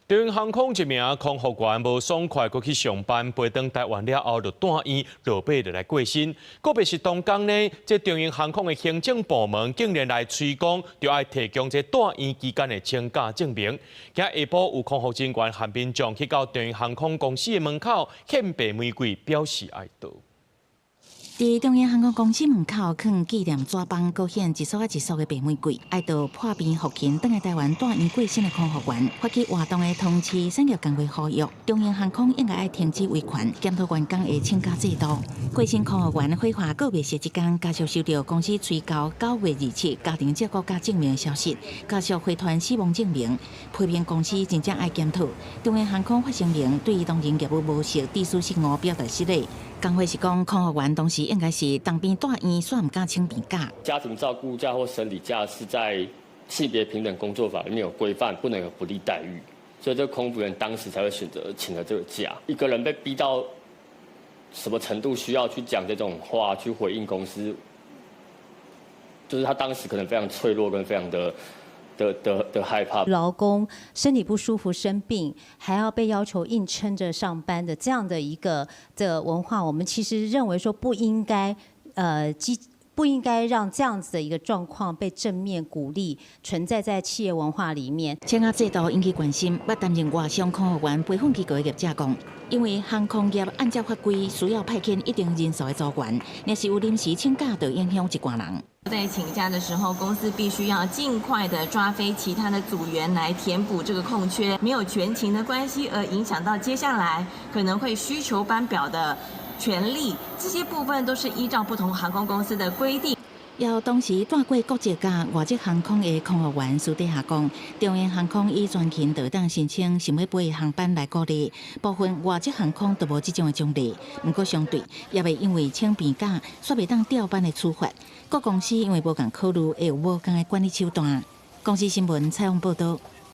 長榮航空一名空服員無爽快，閣去上班，飛轉台灣了後就蹛院，落尾就來過身。個別是當工呢，這長榮航空的行政部門竟然來催講，著愛提供這蹛院期間的請假證明。今下晡有空服人員和民眾去到長榮航空公司的門口獻白玫瑰，表示哀悼。佇長榮航空公司門口，囥紀念紙枋，閣獻一束仔一束的白玫瑰，哀悼破病復勤，轉來台灣蹛院過身的空服員。發起活動的通市產業工會呼籲，長榮航空應該愛停止維權，檢討員工的請假制度。過身空服員火化告別式這工，家屬收到公司催交9月27家庭照顧假證明的消息，家屬回傳死亡證明，批評公司真正愛檢討。長榮航空發聲明對當人業務模式致書失誤表達失禮。工會是講，空服員當時應該是重病蹛院，煞毋敢請病假。家庭照顧假或生理假是在性別平等工作法裡面有規範，不能有不利待遇，所以這個空服員當時才會選擇請了這個假。一個人被逼到什麼程度，需要去講這種話去回應公司，就是他當時可能非常脆弱跟非常的害怕。勞工身體不舒服生病，還要被要求硬撐着上班的這樣的一個的文化，我們其實認為說不應該，不應該讓這樣子的一個狀況被正面鼓勵存在在企業文化裡面。請假制度引起關心，捌擔任外商空服員培訓機構的業者講，因為航空業按照法規需要派遣一定人數的組員，若是有臨時請假，就影響一寡人。在請假的時候，公司必須要盡快的抓飛其他的組員來填補這個空缺，沒有全勤的關係而影響到接下來可能會需求班表的權利，這些部分都是依照不同航空公司的規定。有當時蹛過國籍佮外籍航空的空服員私底下講，長榮航空以全勤就當申請想欲飛的航班來鼓勵，部分外籍航空都無這種的獎勵。毋過相對，也袂因為請病假，煞袂當調班的處罰。各公司因為無仝考慮，會有無仝的管理手段。公視新聞採訪報導。